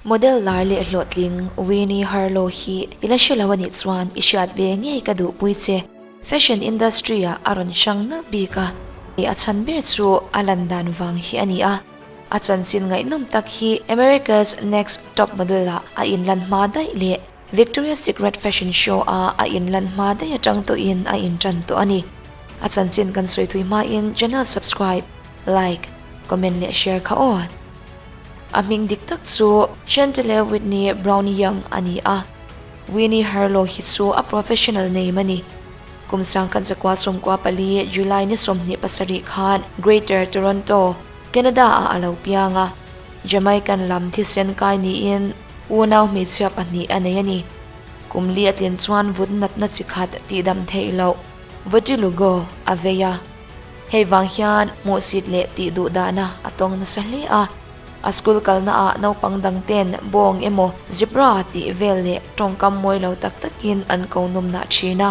Model lar leh hlawhtling Winnie Harlow hi i la hre lo a nih chuan i hriat ve ngei ka duhpui che. Fashion industry ah a rawn hrang nalh bik a, a chhan ber chu a lan dan vang hi a ni a. A chanchin ngaihnawm tak hi America's Next Top Model ah a inlan hma daih leh Victoria's Secret Fashion Show ah a inlan hma daih atang tawhin a intan tawh a ni. A chanchin kan sawi thui hmain channel subscribe, like, comment leh share kha aw. A hming dik tak chu Chantelle Whitney Brown Young a ni a, Winnie Harlow hi chu a professional name a ni. Kum sangkhat zakua 14 July ni 27 khan Greater Toronto, Canada ah a lo piang a, Jamaican lam thisen kai niin unau hmeichhia pahnih a nei a ni. Kum li a tlin chuan vut natna chi khat tihdam theih loh Vitiligo a vei a. Hei vang hian hmuhsit leh tih duh dahna a tawng nasa hle a. A school kalna ah naupang dang ten bawng emaw zebra tih vel leh tawngkam mawi lo tak takin an ko nawm nah thin a.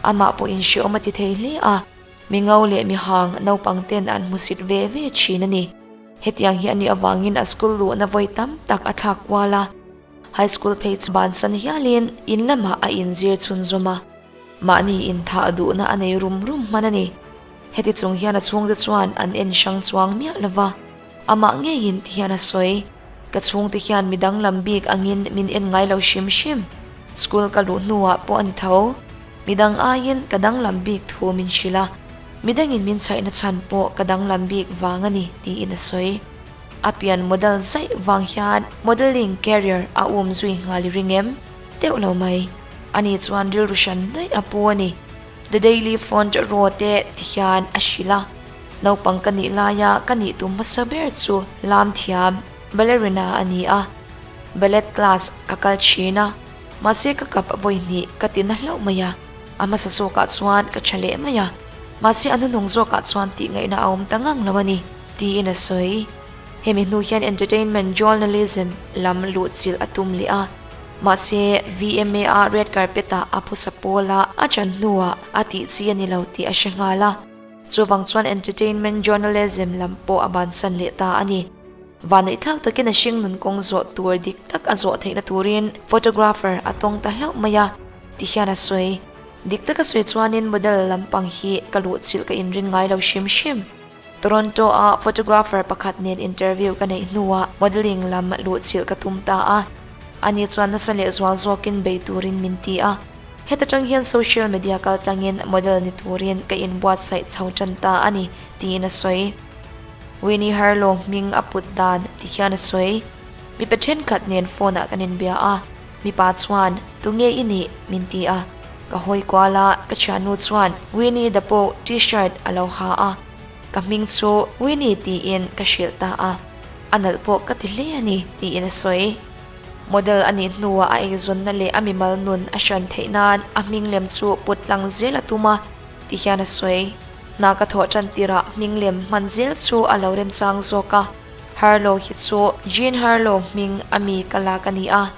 Amah pawhin hreawm a ti thei hle a, mi ngo leh mi hang naupang ten an hmusit ve ve thin a ni. Hetiang hi a nih avangin a school luhna vawi tam tak a thlak kual a. High school phei chu bansan hialin in lamah a inzir chhunzawm a. Mahni inthah duhna a nei rum rum hman a ni. Heti chung hian a chhungte chuan an en hrang chuang miah lo va, amah ngeiin ti hian a sawi. Ka chhungte hian mi danglam bik angin min en ngai lo hrim hrim. School ka luh hnuah pawh a ni tho. Midang aiin ka danglam bik thu min hrilh a, midangin min chhaihna chhan pawh ka danglam bik vang a ni tiin a sawi. A pian model zaih vang hian modelling career a um zui nghal i ring em? Deuh lo mai. Ani chuan rilru hran daih a pu a ni. The Daily Front Row te ti hian a hrilh a. Naupang ka nih laia ka nih tum hmasa ber chu lam thiam, ballerina, a ni a. Ballet class ka kal thin a, mahse ka kap vawi hnih ka ti na hlauh mai a. A hmasa zawkah chuan ka tha leh mai a, mahse a hnuhnung zawkah chuan tih ngaihna a awm ta ngang lo a ni, tiin a sawi. Hemi hnu hian entertainment journalism lam luhchilh a tum leh a. Mahse, VMA-a red carpet-ah a phusa pawl a, a chan hnuah a tih chi a ni lo tih a hre nghal a. Chuvang chuan entertainment journalism lam pawh a bansan leh ta a ni. Vanneihthlak takin a hringnun kawng zawh tur dik tak a zawh theihna turin photographer a tawng ta hlauh mai a, ti hian a sawi. Dik taka sawi chuanin model lampang hi ka luhchilh ka inring ngai lo hrim hrim. Toronto-a photographer pakhat nen interview ka neih hnuah modelling lam luhchilh ka tum ta a. Ani chuan nasa leh zual zawkin bei turin min ti a. Heta tang hian social media kal tlangin model ni turin ka inbuatsaih chho tan ta a ni, tiin a sawi. Winnie Harlow hming a put dan ti hian a sawi. Mipa thenkhat nen phone-ah kan inbia a, mipa chuan, Tunge i nih? min ti a. Ka hawi kual a, ka thiannu chuan Winnie the Pooh t-shirt a lo ha a, ka hming chu Winnie tiin ka hrilh ta a, a nalh pawh ka ti hle a ni tiin a sawi. Model a nih hnuah a eizawnna leh a mimal nun a hran theih nan a hming lem chu put tlang zel a tum a ti hian a sawi. Hna ka thawh tan tirah hming lem hman zel chu a lo remchang zawk a, Harlow hi chu Jean Harlow hming a mi ka lak a ni a.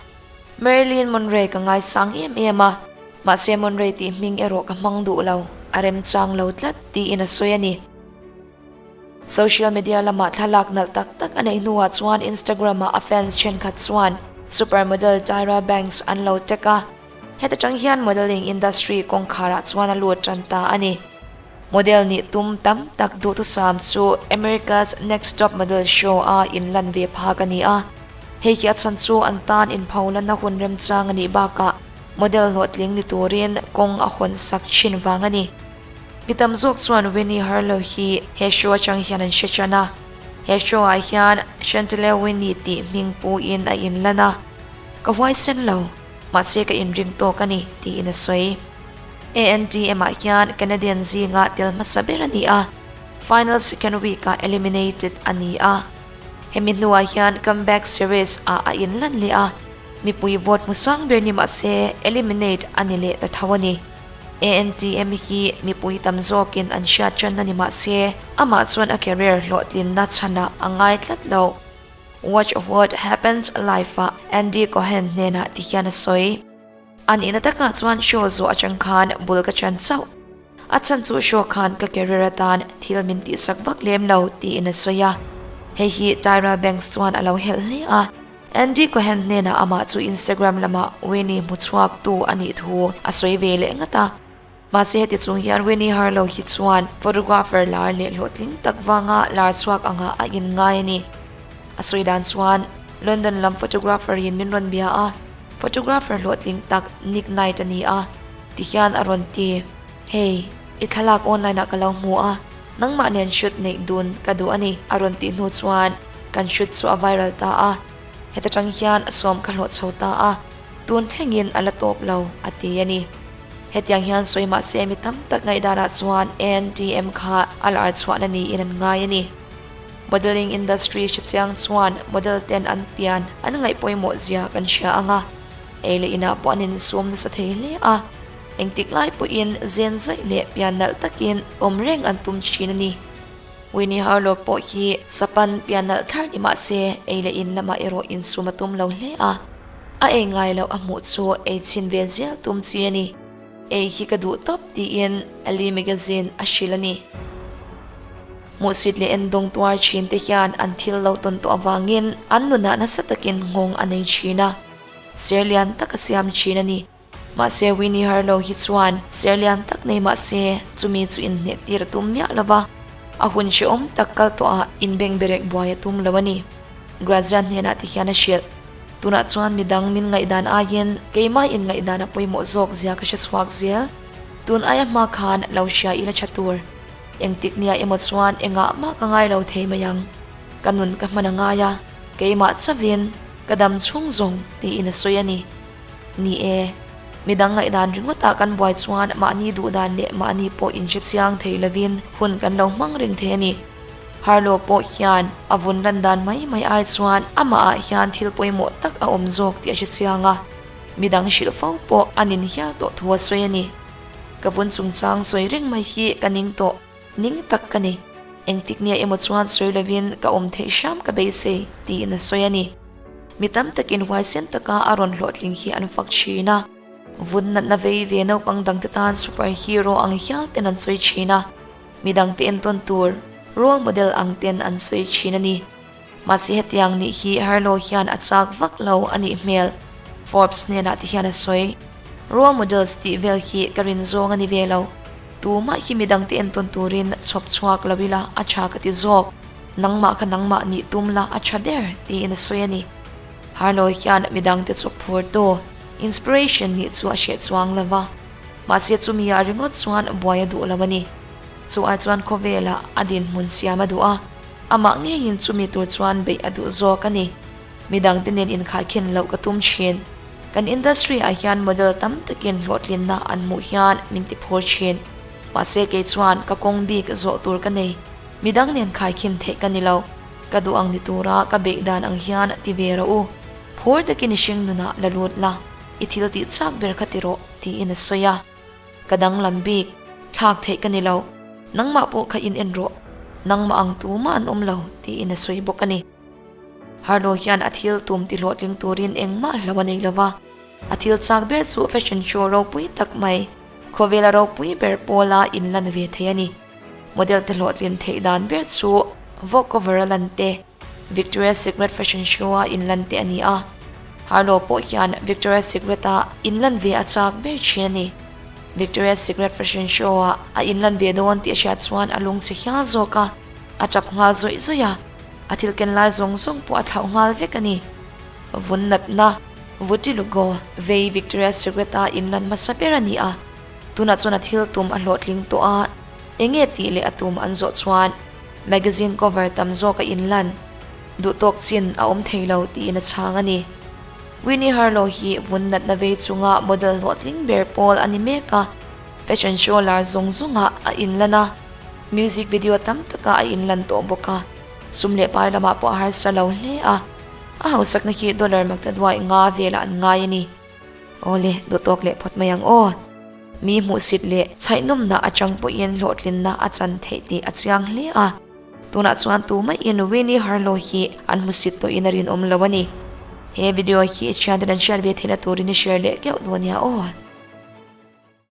Marilyn Monroe ka ngaisang em em a, mahse Monroe tih hming erawh ka hmang duh lo, a remchang lo tlat, tiin a sawi a ni. Social media lamah thlalak nalh tak tak a neih hnuah chuan Instagram-ah a fans thenkhat chuan supermodel Tyra Banks an lo tag a, heta tang hian modelling industry kawngkharah chuan a lut tan ta a ni. Model nih tum tam tak duhthusam chu America's Next Top Model show-a inlan ve phak a ni a. Hei hi a chhan chu an tan inpholanna hun remchang a nih bakah model hlawhtling ni turin kawng a hawn sak thin vang a ni. Mi tam zawk chuan Winnie Harlow hi he show atang hian an hre tan a. He show-ah hian Chantelle Winnie tih hming puin a inlan a. Ka huaisen lo, mahse ka inring tawk a ni, tiin a sawi. ANTM-ah hian Canadian zinga tel hmasa ber a ni a, final second week-ah eliminated a ni a. Hemi hnuah hian comeback series ah a inlan leh a, mipui vote hmu sang ber ni mah se eliminate a ni leh ta tho a ni. ANTM hi mipui tam zawkin an hriat tan a ni mah se amah chuan a career hlawhtlinna chhanah a ngai tlat lo. Watch What Happens Live-ah Andy Cohen hnenah ti hian a sawi. A nihna takah chuan show zawh atang khan bul ka chan chauh. A chhan chu show khan ka career atan thil min tihsak vak lem lo tiin a sawi a. Hei hi Tyra Banks chuan a lo helh hle a. Andy Cohen hnenah amah chu Instagram lamah Winnie hmu chhuaktu a nih thu a sawi ve leh ngat a. Mahse heti chung hian Winnie Harlow hi chuan photographer lar leh hlawhtling tak vanga lar chhuak angah a inngai a ni. A sawi dan chuan London lam photographer in min rawn bia a, photographer hlawhtling tak Nick Knight a ni a, tihian a rawn ti. Hei, i thlalak online ah ka lo hmu a, nangmah nen shoot neih dun ka duh a ni, a rawn tih hnu chuan kan shoot chu a viral ta a, heta tang hian sawm ka hlawh chho ta a, tun thlengin a la tawp lo, a ti a ni. Hetiang hian sawi mahse mi tam tak ngaihdanah chuan NTM kha a lar chhuahna niin an ngai a ni. Modelling industry hrechiang chuan model ten an pian an ngaih pawimawh zia kan hria ang a, ei leh inah pawh an insum nasa thei hle a. Engtik lai pawhin zen zaih leh pian nalh takin awm reng an tum thin a ni. Winnie Harlow pawh hi sapan pian nalh thar ni mah se ei leh in lamah erawh insum a tum lo hle a. A ei ngai loh a hmuh chu ei chhin ve zel tum chi a ni. Ei hi ka duh tawp tiin Elle magazine a hrilh a ni. Hmuhsit leh endawng tuar thin te hian an thil lo tawn tawh avangin an nunah nasa takin nghawng a nei thin a. Ser lian tak a siam thin a ni. Mahse Winnie Harlow hi chuan ser lian tak nei mahse chumi chu inhneh tir a tum miah lo va, a hun hrehawm tak kal tawhah inbengberek buai a tum lo a ni. Grazian hnenah ti hian a hrilh, Tunah chuan midang min ngaihdan aiin keimah inngaihdan a pawimawh zawk zia ka hre chhuak zel. Tun aia hma khan lo hria ila tha tur. Engtik nia emaw chuan engah mah ka ngai lo thei mai ang. Ka nun ka hman a ngai a, keimah chauhin ka dam chhung zawng tiin a sawi a ni. Ni e, midang ngaihdan ringawtah kan buai chuan mahni duhdan leh mahni pawh inhre chiang thei lovin hun kan lo hmang reng thei a ni. Harlow pawh hian a vun lan dan mai mai ai chuan amahah hian thil pawimawh tak a awm zawk tih a hre chiang a, midang hrilh fo pawh a nin hial tawh thu a sawi a ni. Ka vun chungchang sawi reng mai hi ka ning tawh, ning tak ka ni. Engtik nia emaw chuan sawi lovin ka awm theih hram ka beisei tiin a sawi a ni. Mi tam takin huaisen taka a rawn hlawhtling hi an fak thin a, vun natna vei ve naupang dangte tan super hero ang hial ten an sawi thin a, mi dangte entawn tur role model ang ten an sawi thin a ni. Mahse hetiang nih hi Harlow hian a chak vak lo a nih hmel, Forbes hnenah ti hian a sawi. Role models tih vel hi ka rin zawng a ni ve lo, tumah hi mi dangte entawn turin chhawp chhuak lo ila a tha ka ti zawk. Nangmah kha nangmah nih tum la a tha ber tiin a sawi a ni. Harlow hian midangte chu phurtu, inspiration, nih chu a hreh chuang lo va, mahse chumi ah ringawt chuan buai a duh lo a ni. Chu ai chuan khawvelah a dinhmun siam a duh a, amah ngeiin chumi tur chuan beih a duh zawk a ni. Midangte nen inkhaikhin loh ka tum thin. Kan industry ah hian model tam takin hlawhtlinna an hmuh hian min ti phur thin. Mahse kei chuan ka kawng bik zawh tur ka nei. Midang nen khaikhin theih ka ni lo. Ka duh ang ni tura ka beih dan ang hian ti ve rawh u. Phur takin i hring nunah la lut la, i thil tih chak ber kha ti rawh, tiin a sawi a. Ka danglam bik, thlak theih ka ni lo. Nangmah pawh kha in en rawh. Nangmah ang tumah an awm lo, tiin a sawi bawk a ni. Harlow hian a thil tum ti hlawhtling turin engmah hlo a nei lo va. A thil chak ber chu fashion show ropui tak mai, khawvela ropui ber pawla inlan ve thei a ni. Model te hlawhtlin theih dan ber chu Vogue cover a lan te, Victoria's Secret fashion show a inlan te a ni a. Harlow pawh hian Victoria's Secret a inlan ve a chak ber thin a ni. Victoria's Secret fashion show ah a inlan ve dawn tih a hriat chuan a lungchhe hial zawk a, a tap nghal zawih zawih a, a thil ken lai zawng zawng pawh a thlauh nghal vek a ni. Vun natna, Vitiligo, vei Victoria's Secret a inlan hmasa ber a ni a. Tunah chuan a thil tum a hlawhtling tawh a, eng nge tih leh a tum an zawh chuan magazine cover tam zawk a inlan duh tawk chin a awm thei lo tiin a chhang a ni. Winnie Harlow hi vun natna vei chunga model hlawhtling ber pawl a ni mek a, fashion show lar zawng zawngah a inlan a, music video tam takah a inlan tawh bawk a, sum leh pai lamah pawh a harsa lo hle a, a hausakna hi dollar maktaduai nga velah an ngai a ni. Awle, duhtawk leh phawt mai ang aw. Mi hmuhsit leh chhaihnawmna atang pawhin hlawhtlinna a chan theih tih a chiang hle a. Tunah chuan tumaiin Winnie Harlow hi an hmusit tawhin a rinawm lo a ni. He video hi i thianten an hriat ve theihna turin i share leh keuh dawn nia aw.